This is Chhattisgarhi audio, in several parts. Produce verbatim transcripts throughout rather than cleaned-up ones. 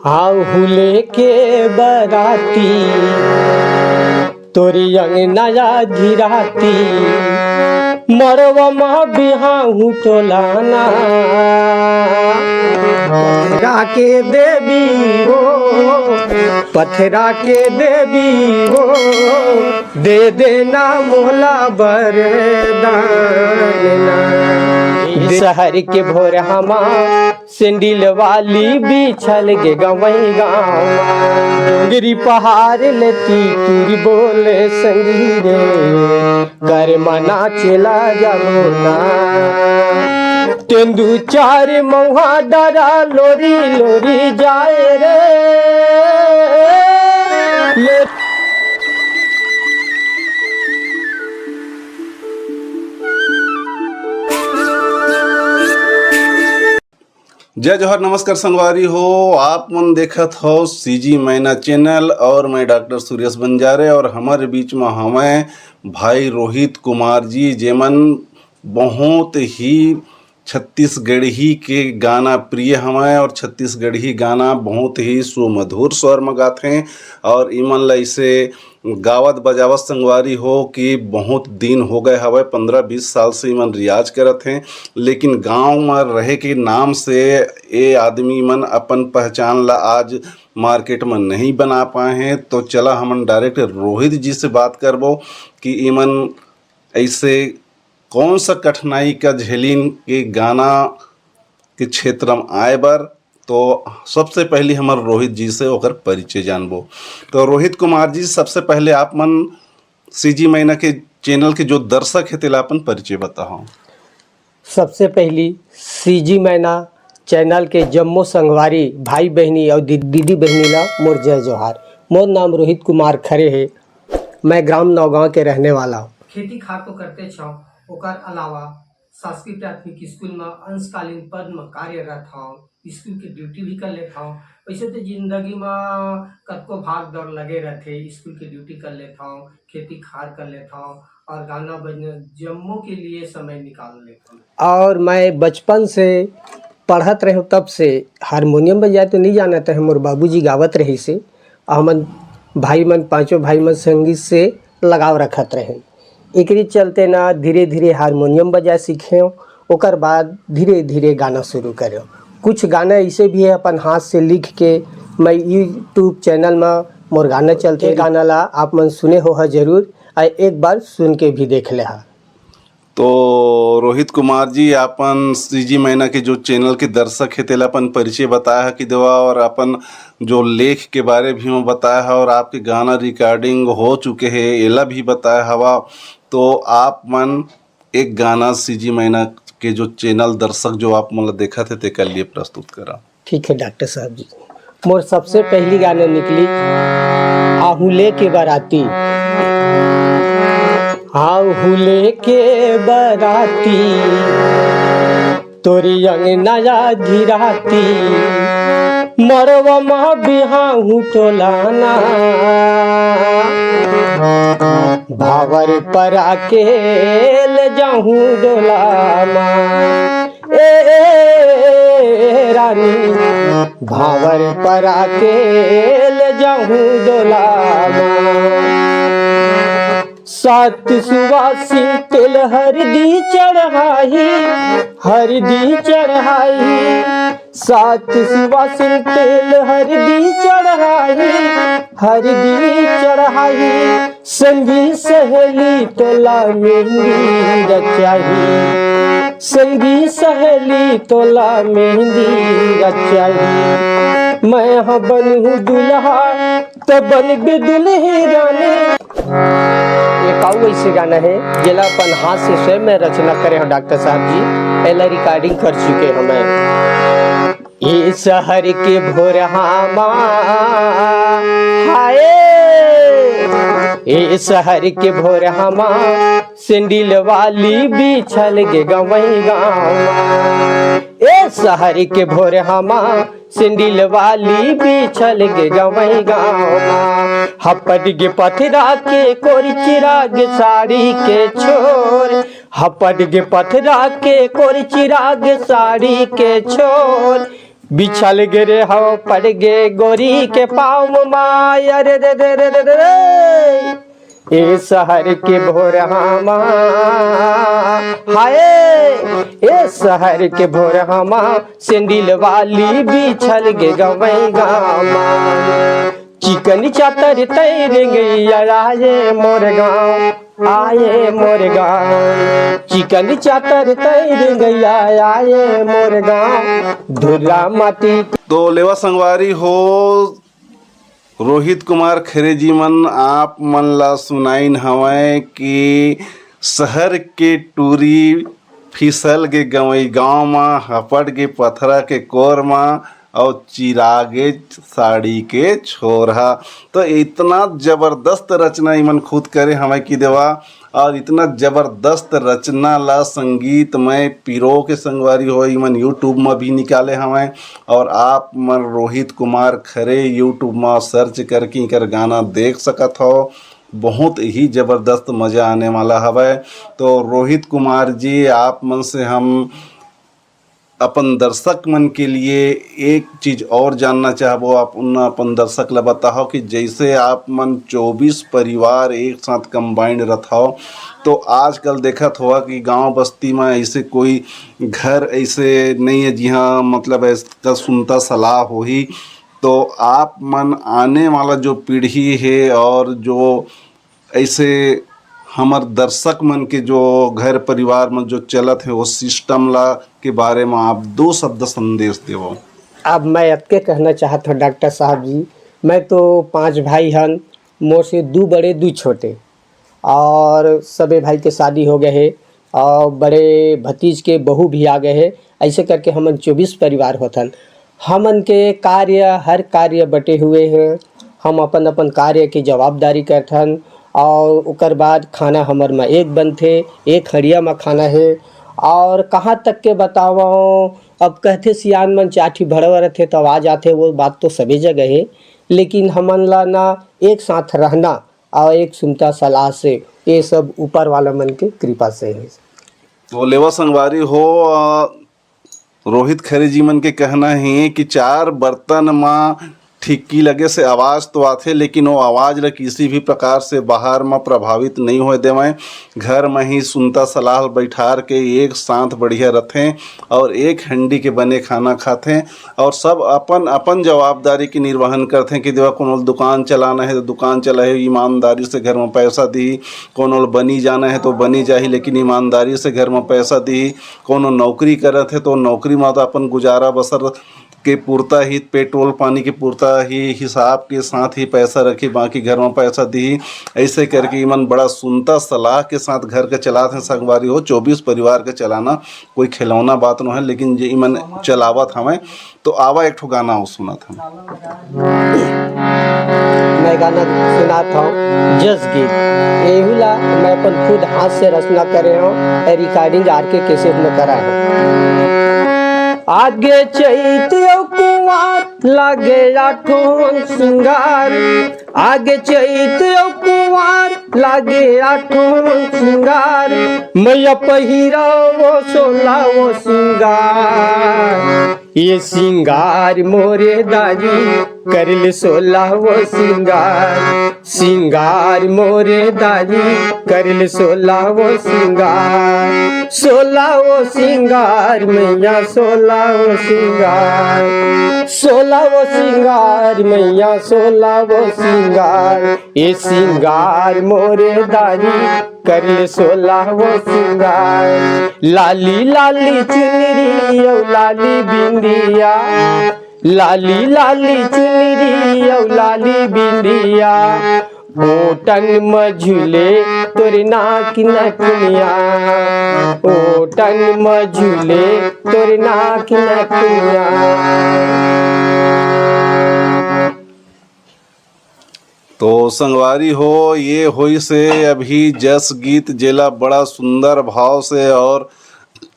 आहूँ लेके बराती तोरी अंगना आधी राती, मड़वा म बिहाहूँ तोला ना। पथरा के देवी हो, पथरा के देवी हो, दे देना मोला बरदान ना। सहर के भोरहा म सेंडिल वाली बिछल गे गंवई गाँव म। डोंगरी पहाड़ ले तीतुरी बोले संगी रे, कर मना चला जाबो ना। तेंदू चार मउहा डरा लोरी लोरी जाए रे। ले जय जोहार, नमस्कार संगवारी हो, आप मन देखत हो सीजी मैना चैनल और मैं डॉक्टर सुरेश बंजारे और हमारे बीच में हमें भाई रोहित कुमार जी, जेमन बहुत ही छत्तीसगढ़ी के गाना प्रिय हवय और छत्तीसगढ़ी गाना बहुत ही सुमधुर स्वर म गाथे और इमन ला इसे गावत बजावत संगवारी हो कि बहुत दिन हो गए हवय, पंद्रह बीस साल से इमन रियाज करत हें, लेकिन गांव म रहे के नाम से ए आदमी मन अपन पहचान ला आज मार्केट म नहीं बना पाए हें। तो चला हमन डायरेक्ट रोहित जी से बात करबो कि इमन ऐसे कौन सा कठिनाई का झेलिन के गाना के क्षेत्र म आए बर। तो सबसे पहली हमर रोहित जी से ओकर परिचय जानबो। तो रोहित कुमार जी, सबसे पहले आप मन सीजी मैना के चैनल के जो दर्शक हे तेला अपन परिचय बताओ। सबसे पहली सीजी मैना चैनल के जम्मो संगवारी, भाई बहिनी और दी-, दीदी बहिनी ला मोर जय जोहार। मोर नाम रोहित कुमार खरे हे। मैं ग्राम नौगांव के रहने वाला हूँ। खेती खार तो करते छव, ओकर अलावा शासकीय प्राथमिक स्कूल म अंशकालीन पद म कार्यरत हव। स्कूल के ड्यूटी भी कर लेत हव। वैसे तो जिंदगी म कतको भाग दौड़ लगे रहथे, स्कूल के ड्यूटी कर लेत हव, खेती खार कर लेत हव और गाना बजना जम्मो के लिए समय निकाल लेत हव। और मैं बचपन से पढ़त रहे हूँ, तब से हारमोनियम बजाए तो नहीं जानत रहे, मोर बाबूजी गावत रहिस हे। हमन भाई मन, पांचों भाई मन संगीत से लगाव रखत रहे। एकरी चलते ना धीरे धीरे हारमोनियम बजाए सीखे, ओकर बाद धीरे धीरे गाना शुरू करे। कुछ गाना ऐसे भी है अपन हाथ से लिख के मैं YouTube चैनल में मोर गाना चलते, गाना ला आप मन सुने हो ह जरूर, आ एक बार सुन के भी देख ले हा। तो रोहित कुमार जी, अपन सीजी मैना के जो चैनल के दर्शक हे तेला अपन परिचय बताया है कि देवा, और अपन जो लेख के बारे भी में बताया है, और आपके गाना रिकॉर्डिंग हो चुके हे एला भी बताया हवा। तो आप मन एक गाना सीजी मैना के जो चैनल दर्शक जो आप मन ला देखत हे तेकर लिए प्रस्तुत करा। ठीक है डॉक्टर साहब जी, मोर सबसे पहली गाना निकली आहूँ लेके बराती। आहूँ लेके बराती तोरी अंगना आधी राती, मड़वा म बिहाहूँ तोला ना। भावर परा के ले जाहूँ डोला मा। ए रानी, भावर परा के ले जाहूँ डोला मा। सात सुवासिन तेल हरदी चढ़ाही, हरदी चढ़ाही। सात सुवासिन तेल हरदी चढ़ाही, हरदी चढ़ाही। संगी सहेली तोला मेहंदी रचाही, संगी सहेली तोला मेहंदी रचाही। मैं ह बनहूँ दुल्हा त बनबे दुल्ही रानी। एक अउ ऐसे गाना है जेला अपन हाथ से स्वयं मैं रचना करे हूँ डॉक्टर साहब जी, पहला रिकॉर्डिंग कर चुके हूँ मैं। ए शहर के भोरहा मा, हाय, ए शहर के भोरहा मा, सेंडिल वाली बिछल गे गंवई गाँव मा। ए शहर के भोरहा मा, सेंडिल वाली बिछल गे गंवई गाँव मा। हपट गे पथरा के कोरी चिराग साड़ी के छोर, हपट गे पथरा के कोरी चिराग साड़ी के छोर। बिछल गे रे हव पड़ गे गोरी के पाँव मा, अरे रे रे रे रे रे। ए शहर के भोरहा मा, हाय, ए शहर के भोरहा मा, सेंडिल वाली बिछल गे गवई गाँव मा। चिकन चातर तैर गैया आए मोर गाँव, आए मोर गाँव। चिकन चातर तैर गैया आए मोर गाँव, धुर्रा माटी। तो लेवा संगवारी हो, रोहित कुमार खरे जी मन आप मन ला सुनाइन हवय कि शहर के टूरी फिसल गे गंवई गांव मा, हपट गे पथरा के कोर मा, अउ चिरा गे साड़ी के छोरहा। तो इतना जबरदस्त रचना इमन खुद करे हवय कि देवा, और इतना जबरदस्त रचना ला संगीतमय पिरो के संगवारी हो, इमन YouTube मा भी निकाले हवय। और आप मन रोहित कुमार खरे YouTube मा search करके इकर गाना देख सकत हो। बहुत ही जबरदस्त मजा आने वाला हवय। तो रोहित कुमार जी, आप मन से हम अपन दर्शक मन के लिए एक चीज और जानना चाहबो, आप उन अपन दर्शक ला बताओ कि जैसे आप मन चौबीस परिवार एक साथ combined रथव, तो आजकल देखत होवा कि गांव बस्ती में ऐसे कोई घर ऐसे नहीं है, जिहां मतलब ऐसा सुनता सलाह होही। तो आप मन आने वाला जो पीढ़ी है और जो ऐसे हमर दर्शक मन के जो घर परिवार में जो चलत है, वो system ला के बारे में आप दो शब्द संदेश देवो। अब मैं अतके कहना चाहत हूँ डॉक्टर साहब जी, मैं तो पांच भाई हन, मोर से दू बड़े दू छोटे, और सबे भाई के शादी हो गए है, और बड़े भतीज के बहू भी आ गए है। ऐसे करके हमन चौबीस परिवार होथन। हमन के कार्य, हर कार्य बटे हुए हैं। हम अपन अपन कार्य की जवाबदारी करथन, और ओकर बाद खाना हमर म एक बनथे, एक हड़िया म खाना है। और कहाँ तक के बतावं, अब कहथे सियान मन, चार ठी भड़वा रथे तो आवाज आथे, वो बात तो सभी जगह है, लेकिन हमन ला ना एक साथ रहना और एक सुनता सलाह से, ये सब ऊपर वाला मन के कृपा से है। तो लेवा संगवारी हो, अ, रोहित खरे जी मन के कहना है कि चार बर्तन म ठिक्की लगे से आवाज तो आथे, लेकिन वो आवाज ल किसी भी प्रकार से बाहर म प्रभावित नहीं होए देवय। घर म ही सुनता सलाह बैठार के एक साथ बढ़िया रथे और एक हंडी के बने खाना खाथे। और सब अपन अपन जवाबदारी के निर्वहन करथे कि देवा कोनो ल दुकान चलाना है तो दुकान चलाही, ईमानदारी से घर में पैसा दी, कोनो ल बनी जाना है तो बनी जाही, लेकिन ईमानदारी से घर में पैसा दी। कोनो नौकरी करत है तो नौकरी में तो अपन गुजारा बसर के पुरता ही, पेट्रोल पानी के पुरता ही हिसाब के साथ ही पैसा रखी, बाकी घर में पैसा दी। ऐसे करके इमन बड़ा सुनता सलाह के साथ घर के चलात हैं संगवारी हो। चौबीस परिवार के चलाना कोई खिलौना बात नो है, लेकिन जे इमन चलावत हवं। तो आवा एक ठो गाना अउ सुनत हन। मैं गाना सुनात हूँ जस गीत। एहू ला मैं अपन खुद हाथ से रचना करे हूँ, recording आर के कैसेट में करा है। आगे चैत अउ कुंवार लागे आठों सिंगार, आगे चैत अउ कुंवार लागे आठों सिंगार, मैया पहिरा वो सोला वो सिंगार। ये सिंगार मोरे दारी कर ले सोला वो सिंगार, सिंगार मोरे दारी कर ले सोला वो सिंगार, सोला वो सिंगार मैया सोला वो सिंगार, सोला वो सिंगार मैया सोला वो सिंगार। ए सिंगार मोरे दारी कर ले सोला वो सिंगार। लाली लाली चुनरी अउ लाली बिंदिया, लाली लाली चुनरी अउ लाली बिंदिया, ओटन म झूले तोर नाक नथुनिया, ओटन म झूले तोर नाक नथुनिया। तो संगवारी हो, ये होइसे अभी जस गीत, जेला बड़ा सुंदर भाव से और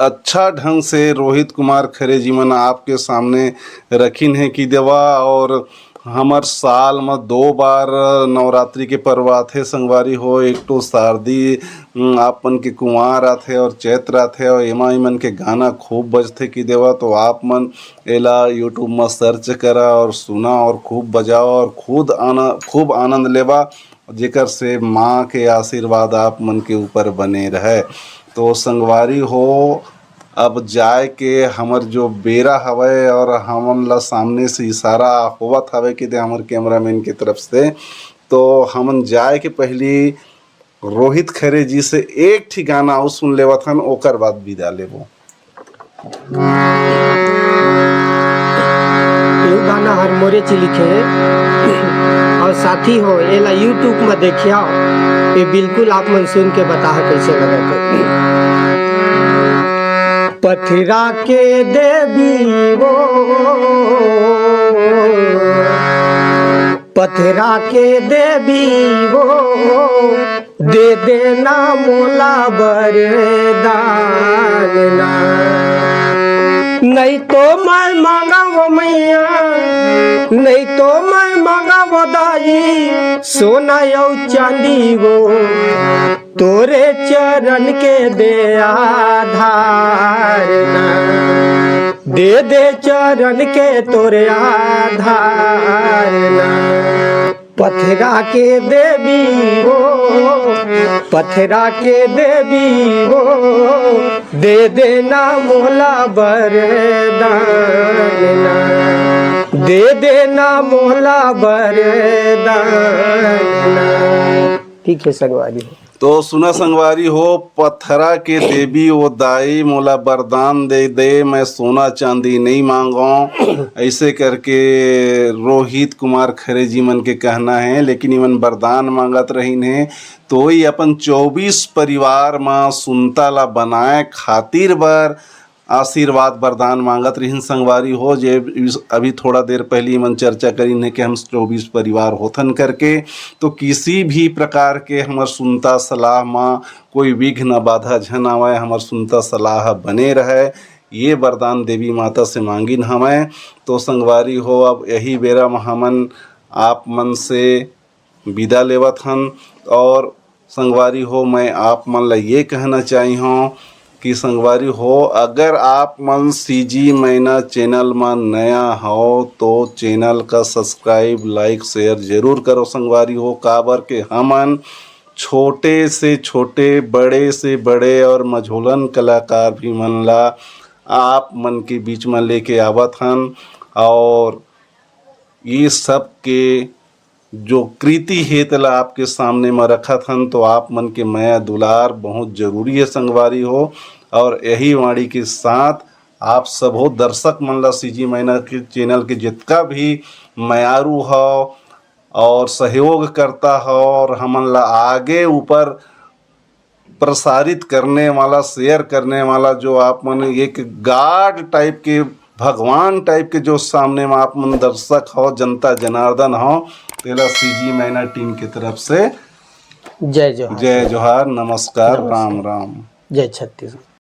अच्छा ढंग से रोहित कुमार खरे जी मन आपके सामने रखिन हे कि देवा, और हमर साल म दो बार नवरात्रि के पर्व आथे संगवारी हो। एक तो शारदी, उम, आप मन के कुंवार आथे और चैत्र आथे, और एमा इमन के गाना खूब बजथे कि देवा। तो आप मन एला YouTube म सर्च करा और सुना और खूब बजावा और खुद आना-, खूब आनंद लेवा, जेकर से माँ के आशीर्वाद आप मन के ऊपर बने रहे। तो संगवारी हो, अब जाए के हमर जो बेरा हवय और हमन ला सामने से इशारा होवत हवय कि दे हमर कैमरामैन के तरफ से, तो हमन जाए के पहली रोहित खरे जी से एक ठी गाना अउ सुन लेवत हन, ओकर बाद विदा लेबो। ये गाना हर मोरे च लिखे हे। और साथी हो, एला YouTube म देखिया, ये बिल्कुल आप मन सुन के बताहा कैसे लगत हे। पथरा के देवी वो, पथरा के देवी वो, दे देना मोला वरदान ना। नहीं तो मैं मांगव मैया, नहीं तो मैं मांगव दाई, सोना अउ चांदी वो, तोरे चरण के दे आधार ना। दे दे चरण के तोरे आधार ना। पथरा के देवी वो, पथरा के देवी वो, दे देना मोला वरदान ना, दे देना मोला वरदान ना। ठीक है संगवारी। तो सुना संगवारी हो, पथरा के देवी वो दाई मोला वरदान दे दे, मैं सोना चांदी नहीं मांगों। ऐसे करके रोहित कुमार खरे जी मन के कहना है, लेकिन इमन वरदान मांगत रहिन है, तो ही अपन चौबीस परिवार म सुनता ला बनाए खातिर बर आशीर्वाद वरदान मांगत रहिन संगवारी हो। जे इस-, अभी थोड़ा देर पहले मन चर्चा करिन है कि हम चौबीस परिवार होथन करके, तो किसी भी प्रकार के हमर सुनता सलाह म कोई विघ्न बाधा झन आवय, हमर सुनता सलाह बने रहय, ये वरदान देवी माता से मांगिन हवय। तो संगवारी हो, अब यही बेरा म हमन आप मन से विदा लेवत हन। और संगवारी हो, मैं आप मन ला ये कहना चाही हूँ कि संगवारी हो, अगर आप मन सीजी मैना चैनल म नया हो तो चैनल का सब्सक्राइब, लाइक, शेयर जरूर करो संगवारी हो। काबर के हमन छोटे से छोटे, बड़े से बड़े और मझोलन कलाकार भी मन ला आप मन के बीच म लेके आवत हन। और ये सब के जो कृति हे तेला आपके सामने म रखत हन, तो आप मन के मया दुलार बहुत जरूरी है संगवारी हो। और यही वाणी के साथ आप सबो दर्शक मन ला सीजी मैना के चैनल के जितका भी मयारू हो और सहयोग करता हो और हमन ला आगे ऊपर प्रसारित करने वाला, शेयर करने वाला, जो आप मन एक गॉड टाइप के, भगवान टाइप के जो सामने में आप मन दर्शक हो, जनता जनार्दन हो, तेला सीजी मैना टीम के तरफ से जय जोहार। जय जोहार, नमस्कार, नमस्कार। राम राम। जय छत्तीसगढ़।